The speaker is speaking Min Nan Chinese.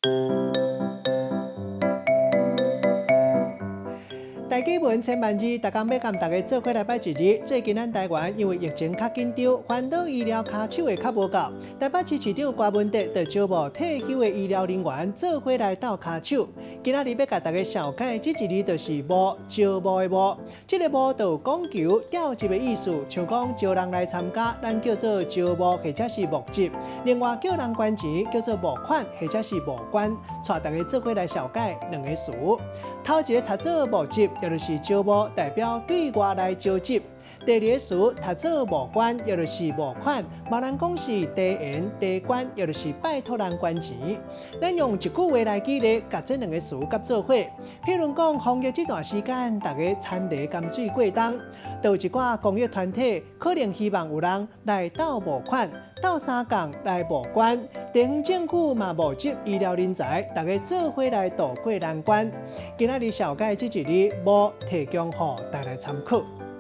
台語文千萬字，逐工欲佮大家做伙來擺一字。最近咱台灣因為疫情較緊張，煩惱醫療跤手會較無夠。台北市市長柯文哲就招募退休的醫療人員做伙來鬥跤手。今仔日欲共大家紹介這一字就是募，招募的募。這个募就有講求調集的意思，像講招人來參加，咱叫做招募或者是募集。另外叫人捐錢叫做募款或者是募捐。帶大家做伙來紹介兩個詞。頭一个讀做募集，也就是招募，代表對外來招集。第二个詞讀做募捐，也就是募款，嘛人講是遞言遞捐，也就是拜託人捐錢。咱用一句話來舉例，共這兩个詞佮做伙。譬如講，防疫這段時間，大家田螺甘水過冬，就有一寡公益團體可能希望有人來鬥募款、鬥相共來募捐。地方政府嘛募集醫療人才，大家做伙來渡過難關。今仔日紹介這一字募，提供予大家參考。